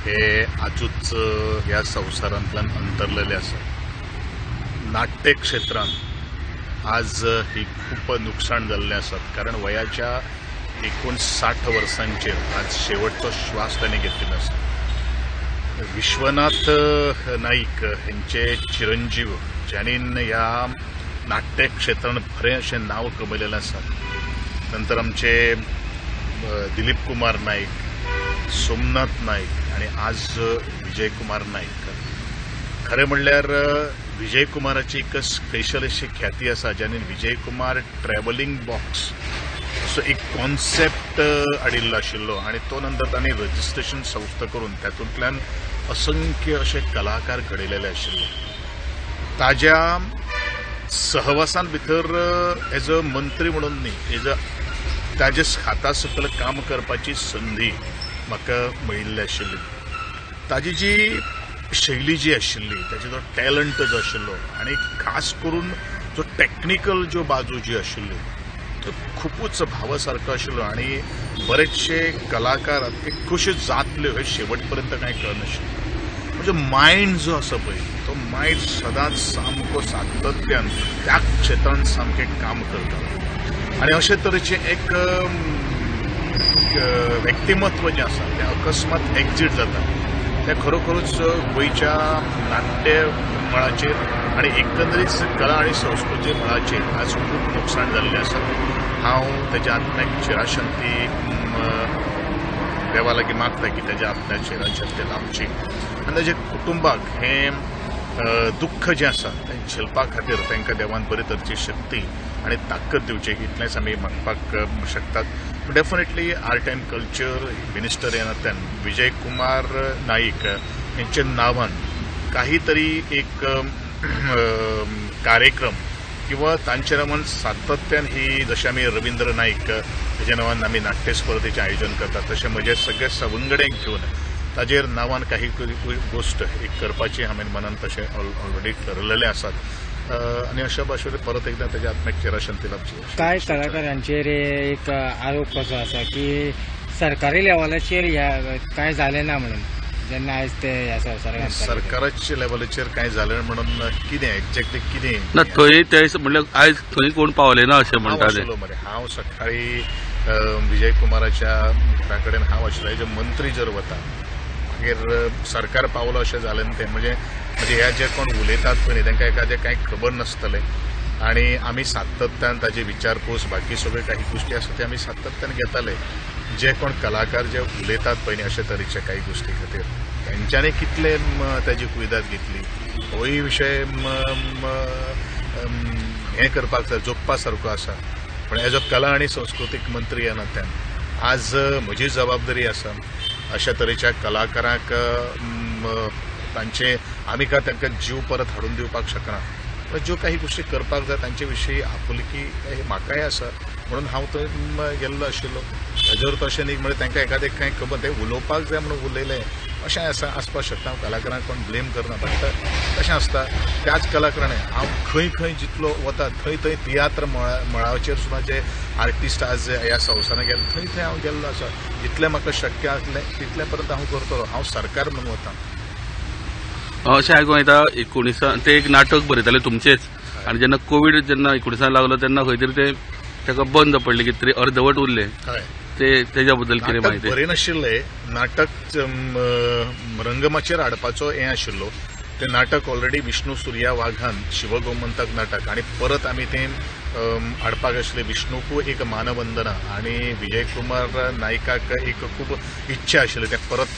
हे आजूच ह्या संवसारांतल्यान अंतरलेले आसा. नाट्य क्षेत्रांत आज ही खूब नुकसाण जाल्लें आसा, कारण वयाच्या 59 वर्सांचेर आज शेवटचो श्वास तांणी घेतिल्लो आसा. विश्वनाथ नाईक हेंचे चिरंजीव ज्यांनी ह्या नाट्य क्षेत्रान बरें अशें नांव कमयलेलें आसा. नंतर आमचे दिलीप कुमार नाईक, सोमनाथ नाईक आनी आज विजय कुमार नाईक. खरें म्हणल्यार विजय कुमाराची एक स्पेशल अशी ख्याती आसा, ज्याने विजय कुमार ट्रॅव्हलिंग बॉक्स असो एक कॉन्सेप्ट हाडिल्लो आशिल्लो आनी तो नंतर तांणी रजिस्ट्रेशन संस्था करून तातूंतल्यान असंख्य अशे कलाकार घडयलेले आशिल्ले. ताज्या सहवासान भितर एज अ मंत्री म्हणून न्ही, एज अ ताजे हाता सकयल काम करपाची संदी म्हाका मेळिल्ली आशिल्ली. ताजी जी शैली जी आशिल्ली, ताजो जो टॅलंट जो आशिल्लो आनी खास करून जो टॅक्निकल ज्यो बाजू जी आशिल्ली तो खुबूच भावा सारको आशिल्लो आनी बरेचशे कलाकार ते कश्यो जातल्यो हे शेवट पर्यंत कांय कळनाशिल्लें. म्हणजे मायंड जो आसा पळय तो मायंड सदांच सामको सातत्यान त्या क्षेत्रान सामकें काम करता आनी अशे तरेचें एक व्यक्तिमत्व जें आसा तें अकस्मात एक्झीट जाता. तें खरोखरूच गोंयच्या नाट्य मळाचेर आनी एकंदरीत कला आनी संस्कृती मळाचेर आज खूब नुकसाण जाल्लें आसा. हांव ताज्या आत्म्याक चिराशांती देवा लागीं मागता की ताज्या आत्म्याक चिराशांती लाभची आनी ताज्या कुटुंबाक हें दुख्ख जें आसा तें झेलपा खातीर तांकां देवान बरे तरेची शक्ती आनी ताकद दिवची, इतलेंच आमी मागपाक शकतात. Definitely art and culture minister ह्या नात्यान विजय कुमार नाईक हेंच्या नांवान काही तरी एक कार्यक्रम किंवा तांच्या नांवान सातत्यान ही, जशें आमी रवींद्र नाईक हेज्या नांवान आमी नाट्य स्पर्धेचें आयोजन करतात, तशें म्हजे सगळे सवंगड्यांक घेवन ताजेर नांवान काही गोश्ट एक करपाची हांवें मनान तशें ऑलरेडी ठरलेलें आसात आनी अशा भाशेन परत एकदा ताज्या आत्म्याक चिराशांती लाभची. कांय कलाकारांचेर एक आरोप कसो आसा की सरकारी लेवलाचेर ह्या कांय जालें ना म्हणून, जेन्ना आयज ते ह्या संवसाराक सरकाराच्या लेवलाचेर कांय जालें म्हणून कितें एक्झॅक्टली कितें ना थंय ते म्हणल्यार आयज थंय कोण पावले ना अशें म्हणटाले. मरे हांव सकाळी विजय कुमाराच्या घरा कडेन हांव आशिल्लो, एज अ मंत्री जर वता मागीर सरकार पावलो अशें जालें न्ही तें, म्हणजे म्हणजे हे जे कोण उलयतात पळय तांकां एखादें कांय खबर नासतलें आनी आमी सातत्यान ताजी विचारपूस बाकी सगळ्यो काही गोश्टी आसा ते आमी सातत्यान घेताले. जे कोण कलाकार जे उलयतात पळय न्ही अशे तरेच्या काही गोश्टी खातीर तेंच्यांनी कितले ताजी कुयदाद घेतली होय विशय हें करपाक जाय, जोखपा सारको आसा. पूण एज अ कला आनी संस्कृतीक मंत्री ह्या नात्यान आज म्हजी जबाबदारी आसा अशा तरेच्या कलाकारांक तांचे आमी काय तांकां जीव परत हाडून दिवपाक शकना, पण ज्यो काही गोश्टी करपाक जाय तांचे विशीं आपुलकी म्हाकाय आसा म्हणून हांव थंय गेल्लो आशिल्लो. ताजेर तशें न्ही म्हणजे तांकां एखादें कांय खबर तें उलोवपाक जाय म्हणून उलयलें अशें आसा आसपाक शकता. हांव कलाकारांक कोण ब्लेम करना, बट तशें आसता त्याच कलाकारांनी हांव खंय खंय जितलो वता थंय थंय तियात्र मळाचेर सुद्दां जे आर्टिस्ट आज ह्या संवसारांत गेले थंय थंय हांव गेल्लो आसा. जितलें म्हाका शक्य आसलें तितलें पर्यंत हांव करतलो. हांव सरकार म्हणून वता. अशें आयकूंक येता 19 ते एक नाटक बरयताले तुमचेच आनी जेन्ना कोवीड जेन्ना 19 लागलो तेन्ना खंय तरी ते ताका बंद पडलें, कितें तरी अर्दवट उरलें, ते तेज्या बद्दल कितें म्हायती? बरयनाशिल्लें नाटक रंगमाचयेर हाडपाचो हें आशिल्लो. तें नाटक ऑलरेडी विष्णू सुर्या वाघान शिवगोमंतक नाटक आनी परत आमी तें हाडपाक आशिल्लें. विष्णूकू एक मानवंदना आनी विजय कुमार नायकाक एक खूब इच्छा आशिल्ली तें परत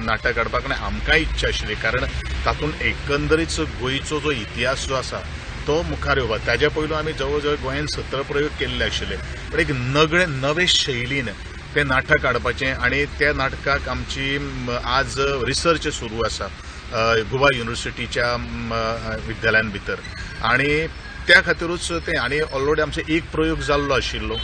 नाटक हाडपाक आनी आमकांय इच्छा आशिल्ली, कारण तातूंत एकंदरीत गोंयचो जो इतिहास जो आसा तो मुखार येवपाक. ताज्या पयलू आमी जवळ जवळ गोंयांत 17 प्रयोग केल्ले आशिल्ले, पण एक नवे शैलीन तें नाटक हाडपाचें आनी त्या नाटकाक आमची आज रिसर्च सुरू आसा गोवा युनिवर्सिटीच्या विद्यालयान भितर आनी त्या खातीरूच तें. आनी ऑलरेडी आमचो एक प्रयोग जाल्लो आशिल्लो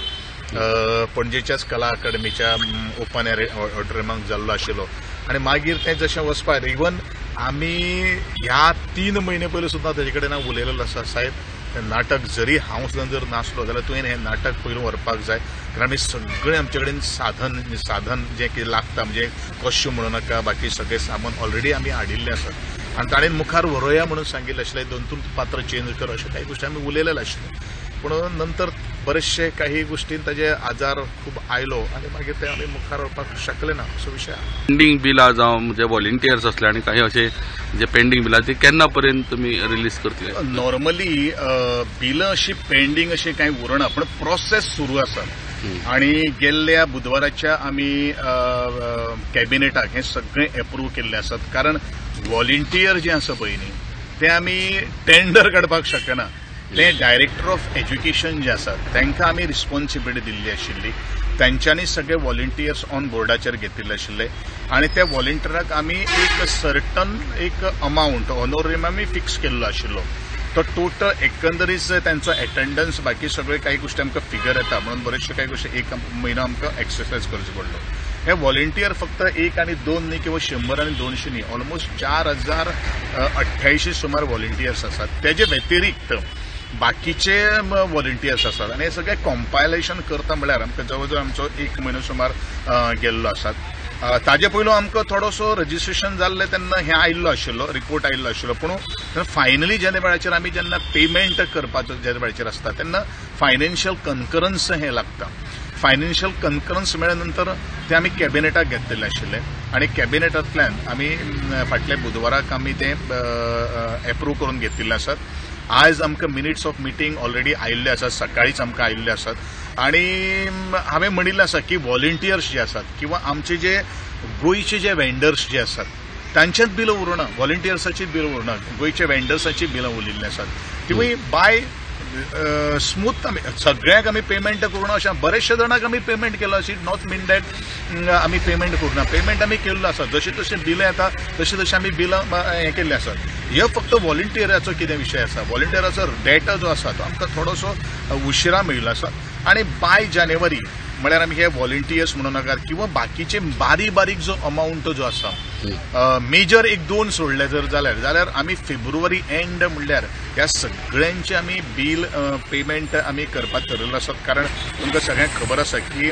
पणजेच्याच कला अकादमीच्या ओपन एअर ऑडिटोरियमाक जाल्लो आशिल्लो आनी मागीर तें जशें वचपाक इवन आमी ह्या 3 म्हयने पयलीं सुद्दां ताजे कडेन हांव उलयलेलो आसा, साहेब तें नाटक जरी हांव सुद्दां जर नासलो जाल्यार तुवें हें नाटक पयलू व्हरपाक जाय कारण आमी सगळें आमचे कडेन साधन जें कितें लागता, म्हणजे कॉस्ट्यूम म्हणू नाका, बाकी सगळें सामान ऑलरेडी आमी हाडिल्लें आसा आनी ताणें मुखार व्हरोया म्हणून सांगिल्लें आशिल्लें. 2-3 पात्र चेंज कर अशें काही गोश्टी आमी उलयलेलें आशिल्लें, पूण नंतर बरेचशे काही गोश्टीन ताजे आजार खूब आयलो आनी मागीर ते आमी मुखार व्हरपाक शकले ना, असो विशय आसा. पेंडींग बिलां जावं जे व्हॉलिंटियर्स असले आनी काही अशे जे पेंडींग बिलां ती केन्ना पर्यंत तुमी रिलीज करतले? नॉर्मली बिलां अशी पेंडींग अशी कांय उरना, पूण प्रोसेस सुरू आसा आनी गेल्ल्या बुधवाराच्या आमी कॅबिनेटाक हें सगळें एप्रूव केल्लें आसात. कारण व्हॉलिंटियर जे आसा पळय न्ही ते आमी टेंडर काडपाक शकना, ते डायरेक्टर ऑफ एज्युकेशन जे आसा तांकां आमी रिस्पॉन्सिबिलिटी दिल्ली आशिल्ली, तांच्यांनी सगळे व्हॉलिंटियर्स ऑन बोर्डाचेर घेतिल्ले आशिल्ले आनी त्या व्हॉलिंटियराक आमी एक सर्टन एक अमावंट ऑनोरियम आमी फिक्स केल्लो आशिल्लो. तो टोटल एकंदरीत तांचो एटेंडन्स बाकी सगळे काही गोश्टी आमकां फिगर येता म्हणून बरेचशे काही गोश्टी एक म्हयनो आमकां एक्सरसायज करचो पडलो. हे व्हॉलिंटियर फक्त 1 आणि 2 न्ही किंवा 100 आणि 200 न्ही, ऑलमोस्ट 4088 सुमार व्हॉलिंटियर्स आसात. तेजे व्यतिरिक्त बाकीचे व्हॉलिंटियर्स आसात आनी हे सगळें कॉम्पायलेशन करता म्हळ्यार आमकां जवळ जवळ आमचो 1 म्हयनो सुमार गेल्लो आसात. ताजे पयलू आमकां थोडोसो रजिस्ट्रेशन जाल्लें तेन्ना हें आयिल्लो आशिल्लो, रिपोर्ट आयिल्लो आशिल्लो, पूण फायनली जेन्ना वेळाचेर आमी जेन्ना पेमेंट करपाचो ज्या वेळाचेर आसता तेन्ना फायनान्शियल कन्करन्स हें लागता. फायनान्शियल कन्करन्स मेळ्ळे नंतर ते आमी कॅबिनेटाक घेतलेले आशिल्ले आनी कॅबिनेटांतल्यान आमी फाटल्या बुधवाराक आमी ते एप्रूव करून घेतिल्ले आसात. आज आमकां मिनिट्स ऑफ मिटींग ऑलरेडी आयिल्ले आसात, सकाळीच आमकां आयिल्ले आसात आनी हांवें म्हणिल्लें आसा की व्हॉलिंटियर्स जे आसात किंवा आमचे जे गोंयचे जे वेंडर्स जे आसात तांचेच बिलां उरना, व्हॉलिंटियर्साची बिलां उरना, गोंयचे वेंडर्साची बिलां उरिल्लीं आसात. तिवूय बाय स्मूथ आमी सगळ्यांक आमी पेमेंट करूना, अशें बरेचशे जाणांक आमी पेमेंट केलो अशी not mean that आमी पेमेंट करूना, पेमेंट आमी केल्लो आसा. जशें जशें बिलां येता तशें तशें आमी बिलां हें केल्लें आसात. हे फक्त व्हॉलिंटियराचो कितें विशय आसा, व्हॉलिंटियराचो डेटा जो आसा तो आमकां थोडोसो उशिरा मेळिल्लो आसा आनी बाय जानेवारी म्हळ्यार आमी हे व्हॉलिंटियर्स म्हणूं नाकात किंवा बाकीचे बारीक बारीक जो अमावंट जो आसा मेजर 1-2 सोडले जर जाल्यार आमी फेब्रुवारी एंड म्हणल्यार ह्या सगळ्यांचे आमी बील पेमेंट आमी करपाक थरयल्लो आसात. कारण तुमकां सगळ्यांक खबर आसा की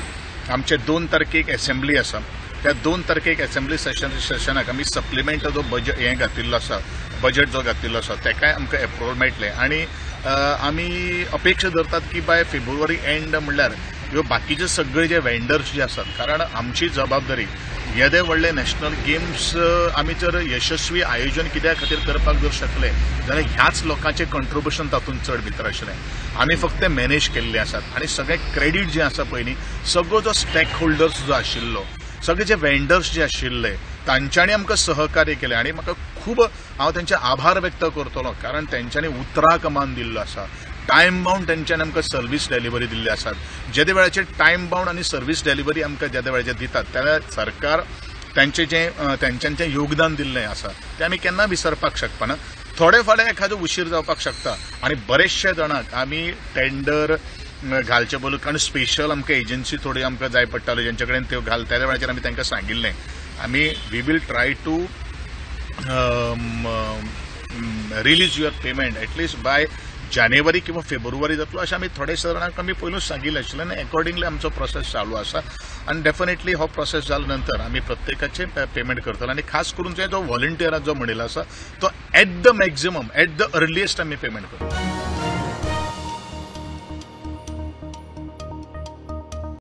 आमचे 2 तारखेक एसेंब्ली आसा, त्या 2 तारखेक एसेंब्ली सेशनाक आमी सप्लिमेंट जो बजेट हें घातिल्लो आसा, बजेट जो घातिल्लो आसा तेकाय आमकां एप्रुवल मेळटलें आनी आमी अपेक्षा धरतात की बाय फेब्रुवारी एंड म्हणल्यार ह्यो बाकीचे सगळे जे वेंडर्स जे आसात, कारण आमची जबाबदारी येदे व्हडले नॅशनल गेम्स आमी जर यशस्वी आयोजन कित्या खातीर करपाक जर शकले जाल्यार ह्याच लोकांचें कंट्रिब्युशन तातूंत चड भितर आशिल्लें. आमी फक्त मॅनेज केल्ले आसात आनी सगळें क्रेडीट जें आसा पळय न्ही सगळो जो स्टेक होल्डर्स जो आशिल्लो, सगळे जे वेंडर्स जे आशिल्ले तांच्यांनी आमकां सहकार्य केलें आनी म्हाका खूब हांव तांचे आभार व्यक्त करतलो, कारण तांच्यांनी उतराक मान दिल्लो आसा. टायम बाउंड तांच्यांनी आमकां सर्वीस डिलिव्हरी दिल्ली आसात. जेदे वेळाचेर टायम बाउंड आनी सर्वीस डिलिव्हरी आमकां जेदे वेळाचेर दितात तेन्ना सरकार तांचें जें तांच्यांचें योगदान दिल्लें आसा तें आमी केन्ना विसरपाक शकपाना. थोडे फाल्यां एखादो उशीर जावपाक शकता आनी बरेचशे जाणांक आमी टेंडर घालचे पयलू, कारण स्पेशल आमकां एजन्सी थोडी आमकां जाय पडटाल्यो जेंचे कडेन त्यो घाल, त्या वेळाचेर आमी तांकां सांगिल्लें आमी we will try to release your payment at least by जानेवारी किंवा फेब्रुवारी जातलो अशें आमी थोडे जाणांक आमी पयलूच सांगिल्लें आशिल्लें आनी एकॉर्डिंगली आमचो प्रोसेस चालू आसा आनी डेफिनेटली हो प्रोसेस जाल्या नंतर आमी प्रत्येकाचें पेमेंट करतले आनी खास करून जो व्हॉलिंटियराचो म्हणिल्लो आसा तो at the maximum at the earliest आमी पेमेंट करतले.